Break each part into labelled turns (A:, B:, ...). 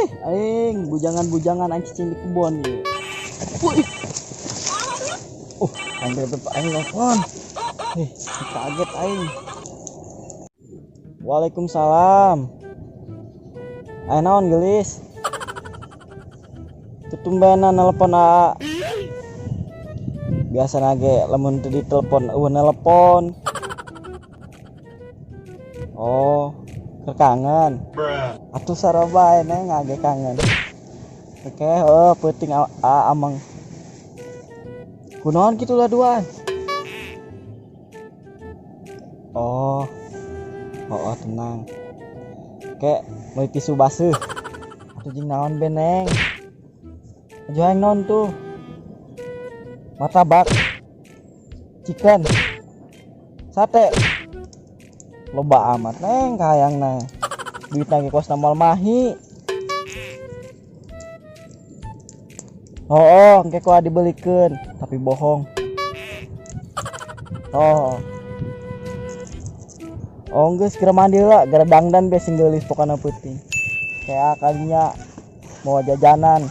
A: Ih, aing bujangan-bujangan aing cicing di kebon ieu. Wih. Aing bebek aing nelfon. Ih, kaget aing. Waalaikumsalam. Aya naon geulis? Tutumbenan nelpon a. Biasana ge lamun teu ditelepon eueuh nelpon. Oh, keur kangen. Atuh sarua bae neng age kangen. Oke, heuh peuting ameng. Kunaon kitu lah duaan? Oh. Oh, tenang. Oke, meuli tisu baseuh. Atuh jeung naon be neng? Aju hayang naon tuh? Martabak. Chicken. Sate. Loba amat neng kahayangna. Duitna ge kosna moal mahi. Oh, engke ku dibelikeun, tapi bohong. Oh. Oh, geus geura mandi lah, geura dangdan be sing geulis pokona peuting. Kayak kalinya mau jajanan.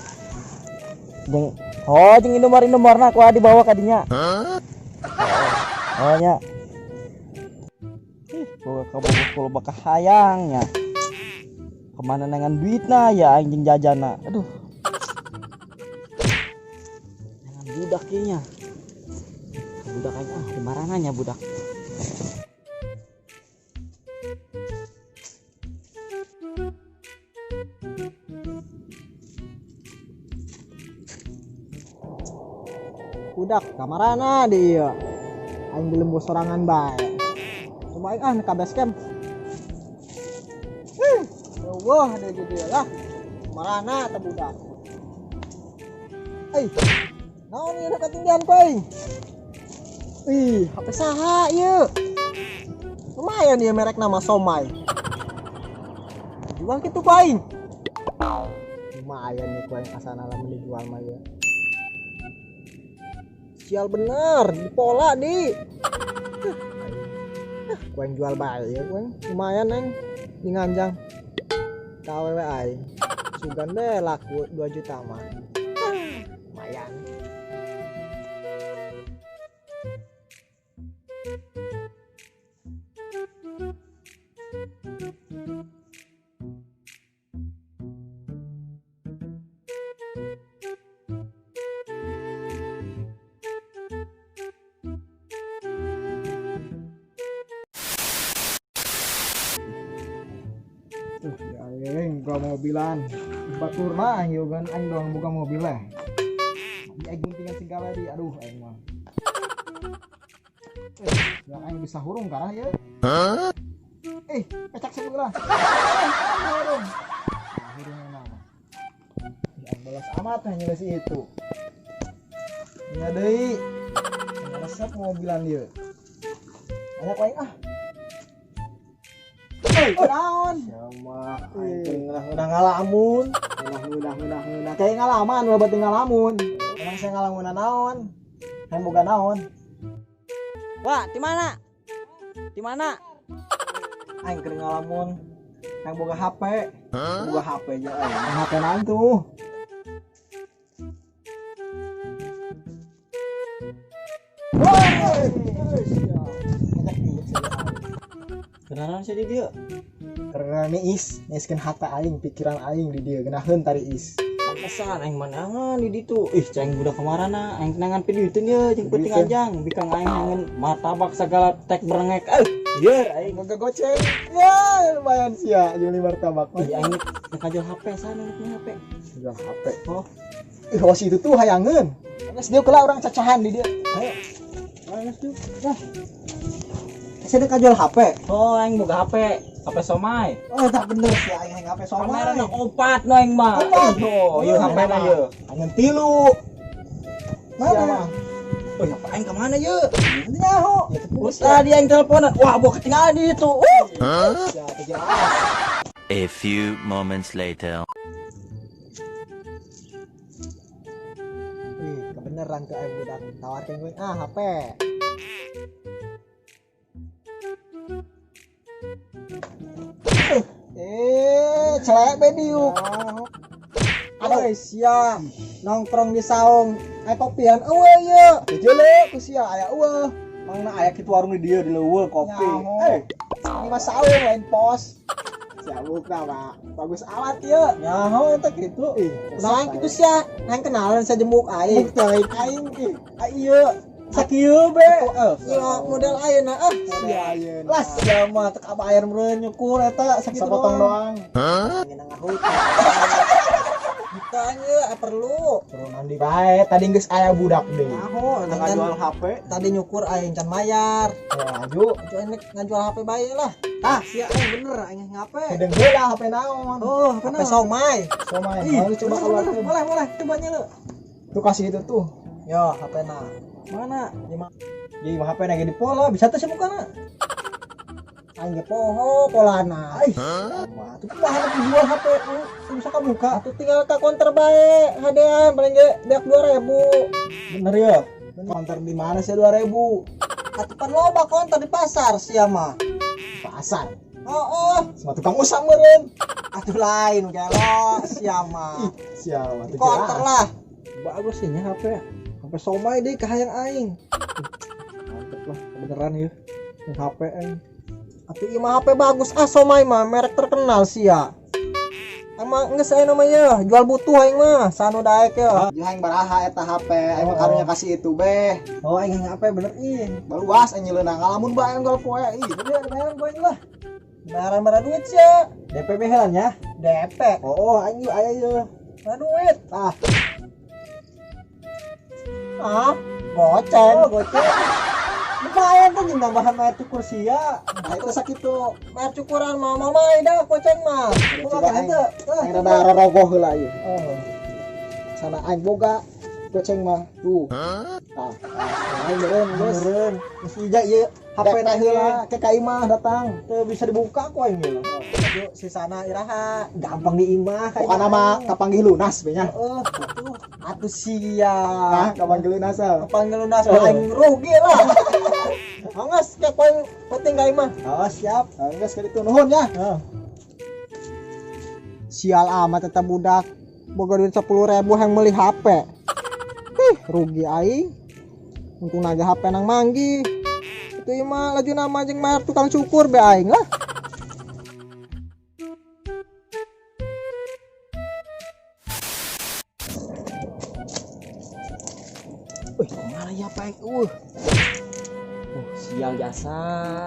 A: Jeung oh jeung Indomaret-Indomaretna ku dibawa ka dinya. Oh nya. Ih, boga kabogoh ku loba kahayang nya. Kemana nengan duitna ya aing jeung jajana. Aduh. Nengan budak ieu nya. Budak aing ah di marana nya budak.
B: Budak kamarana di ieu. Aing di lembur sorangan bae. Coba aing ah ka base camp. Wah, ada gitu ya lah. Marana teh budak. Eh, naon ieu ketinggian ku aing? Ih, HP saha ieu? Lumayan ieu merek nama Somai. Jual kitu ku aing. Lumayan nih ku aing asana lamun dijual mah ieu. Sial bener, di pola di. Ku aing jual bae ya ku aing. Lumayan neng di nganjang. KWW aing. Sugan be laku 2 juta mah. Lumayan. Aing buka mobilan. Batur mah aing kan aing doang buka mobil lah. Di aing guntingan segala di aduh aing mah. Yang aing bisa hurung karah ya. Pecak sebelah. Hurung. Hurung nama. Aing balas amat hanya si itu. Nya deui. Resep mobilan ieu. Banyak aing ah. Naon?
C: Sama aing ngeunah-ngeunah ngalamun.
B: Ngeunah-ngeunah. Kayak ngalaman loba teu ngalamun. Emang saya ngalamunan naon? Hayang boga naon?
A: Wah, di mana? Di mana?
B: Aing keur ngalamun. Hayang boga HP. Boga HP nya aing. HP naon tuh?
A: Kenalan sih di dia.
B: Karena niis, niiskeun hate aing, pikiran aing di dia, geunaheun tari is.
A: Pantesan aing manangan di ditu. Ih, ceng budak kamarana, aing kenangan piduiteun ye jeung peuting anjang, bikang aing hangen martabak sagala tek berengek. Ieu aing
B: boga goceng. Ya, lumayan sia jeung martabak.
A: Ih, aing rek jual HP sana rek HP.
B: Jual HP.
A: Oh.
B: Ih, was itu tuh hayangeun. Geus dieu keula urang cacahan di dieu. Ayo. Ayo geus dieu. Nah. Saya dekat jual HP.
A: Oh, aing boga HP. HP Somai.
B: Oh, tak bener sih aing HP Somai.
A: Kamera opat no aing mah. Oh, ieu HP na ieu.
B: Aing tilu. Mana?
A: Oh, HP aing ka mana ieu?
B: Nyaho.
A: Tadi aing teleponan. Wah, bawa ketinggalan di itu.
D: A few moments later.
B: Wih, kebeneran ke aing budak tawarkeun gue ah HP. Celek be diuk. Oi, sia. Nongkrong di saung. Aya kopian eueuh ieu.
C: Jele ku sia aya eueuh. Mangna aya kitu warung di dieu di leuweung kopi.
B: Nyaho.
C: Eh,
B: Ini mah saung lain pos.
C: Siabuk mah bagus amat ieu.
B: Nyaho eta kitu.
C: Ih,
B: Nah, kitu sia. Nang kenalan sa jembuk aing.
C: Buk aing ih. Ieu sakieu be.
B: Iya, model ayeuna ah.
C: Sia ayeuna.
B: Lah sia mah teu kabayar meureun nyukur eta sakitu
C: Sapotong doang.
B: Ngeunang ngahutang. Ditanya perlu.
C: Suruh mandi bae, tadi geus aya budak deui.
B: Nyaho,
C: Ngajual HP.
B: Tadi nyukur aing can mayar.
C: Ya, aju.
B: Aju aing ngajual HP bae lah. Tah, sia aing bener aing ngape.
C: Hedeng heula HP naon.
B: Oh, HP somai.
C: Somai.
B: Ih,
C: Lalu coba keluarkeun.
B: Boleh, boleh, coba nyele.
C: Tuh kasih itu tuh.
B: Yo, HP na. Mana?
C: Jadi HP na di pola, bisa tuh sih mukana.
B: Aing ge poho polana.
C: Aih, mah tuh kumaha jual HP lu bisa kabuka.
B: Atuh tinggal ka konter bae, hadean paling ge beak 2000.
C: Bener ya? Konter di mana sih 2000?
B: Atuh pan loba konter di pasar sia mah.
C: Pasar.
B: Oh, oh.
C: Sama tukang usang meureun.
B: Atuh lain gelo sia mah.
C: Sia mah
B: Di konter lah.
C: Bagus sih nya HP. HP somai deh kahayang aing. Mantep lah kebeneran ya. HP aing.
B: Atuh ieu mah HP bagus ah somai mah merek terkenal sia. Emang geus aya namanya jual butuh aing mah sanu daek ya.
E: Jeung aing baraha eta HP, aing mah karunya kasih itu beh.
C: Oh aing HP bener ih.
E: Baluas aing nyeuleuna ngalamun bae unggal poe ih.
C: Udah bayaran poe lah.
B: Bayaran bara duit sia.
C: DP beh lah nya.
B: DP.
C: Oh, aing aya ieu.
B: Bara duit.
C: Tah.
B: Ah, goceng.
C: Oh, goceng. Lumayan tuh jeung nambahan bayar cukur sia.
E: Nah itu sakitu.
B: Bayar cukuran mah mah mah dah goceng mah.
E: Coba
C: Kumaha
E: aing.
C: teu?
E: Aing rada rorogoh heula ieu.
C: Oh.
E: Sana aing boga goceng mah. Tuh. Tah. Aing meureun geus.
C: Meureun. Geus ija ieu HP na heula.
E: Ke ka imah datang.
C: Teu bisa dibuka ku aing ieu.
B: Aduh, sisana iraha.
C: Gampang di imah
E: Pokona mah kapanggih lunas be nya.
B: Heeh, atuh atuh sia.
E: Hah, kapanggih lunas ah.
B: Kapanggih lunas mah aing rugi lah. Anggas kayak poin penting ka imah.
C: Oh, siap.
E: Geus ka ditu nuhun ya.
C: Heeh.
B: Sial amat eta budak. Boga duit 10.000 yang meuli HP. Ih, rugi aing. Untung naga HP nang manggi. Itu ieu mah laju nama jeung bayar tukang cukur be aing lah.
A: Wih, kemana ya Pak? Sial jasa.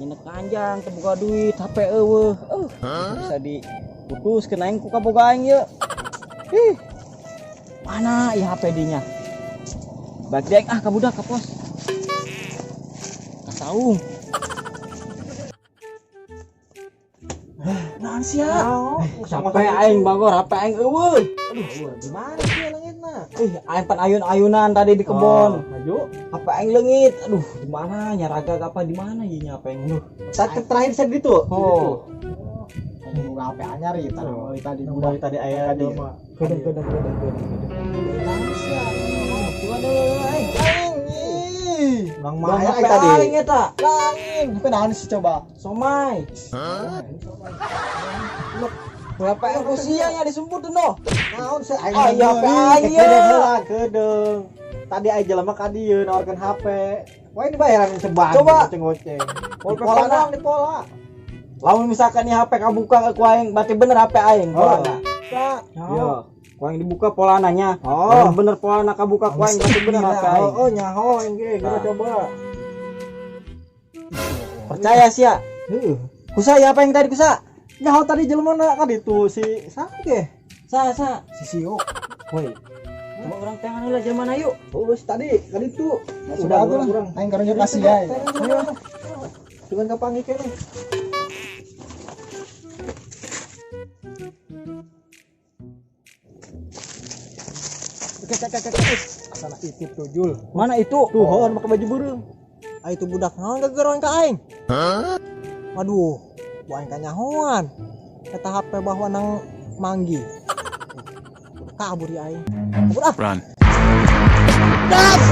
A: Nyenek kanjang terbuka duit HP eueuh. Bisa diputus kena aing ku kaboga aing ieu. Ih. Mana ieu HP dinya? Balik deui ah ka budak ka pos. Ka saung. Naon sia? Sampai aing bagor HP aing eueuh.
B: Aduh, gimana sih leungitna?
A: Ih, aing pan ayun-ayunan tadi di kebon.
C: Maju.
A: HP aing leungit. Aduh, di mana nyaraga apa di mana ieu nya HP aing? Duh.
C: Saat terakhir saya gitu.
A: Oh.
E: Aing boga HP anyar ieu tadi. Tadi
C: Budak tadi aya
E: Tadi.
C: mah. Kedeng kedeng kedeng kedeng.
B: Aing ih.
C: Bang
E: Bang
C: mah
E: aing tadi.
A: Aing eta.
E: Lain, HP naon sih coba?
A: Somai. Berapa yang usia nya disumput tuh no?
E: Naon sih aing.
A: Ah, iya, HP aing ieu.
C: Kedeng heula kedeng. Tadi aing jelema ka dieu nawarkeun HP. Wah ini bayaran ceban.
A: Coba.
C: Goceng-goceng.
A: Di
E: pola dong, di pola.
A: Lamun misalkan nih HP kabuka ku aing, berarti bener HP aing polana.
C: Iya.
A: Ku aing dibuka polananya.
C: Oh.
A: Lamun bener polana kabuka ku aing berarti bener HP aing.
C: Oh, nyaho aing ge, geura coba.
A: Percaya sia.
C: Heeh.
A: Kusa ya apa yang tadi kusa?
C: Nyaho tadi jelema na ka ditu si saha ge?
A: Sa sa.
E: Si Sio.
A: Woi. Coba urang tangan heula jelema na yuk.
C: Oh, si tadi ka ditu.
E: Udah
C: Udah
E: lah. Aing karunya kasih ya.
C: Cuman kapanggih keneh.
E: Oke, oke, oke, oke. Asana itip tuh Jul.
A: Mana itu?
C: Tuh, hon make baju beureum.
B: Ah itu budak naon gegeroan ka aing. Waduh, bu aing kanyahoan. Eta HP bahwa nang manggi. Kabur ya aing. Kabur ah.
D: Run.
B: Das!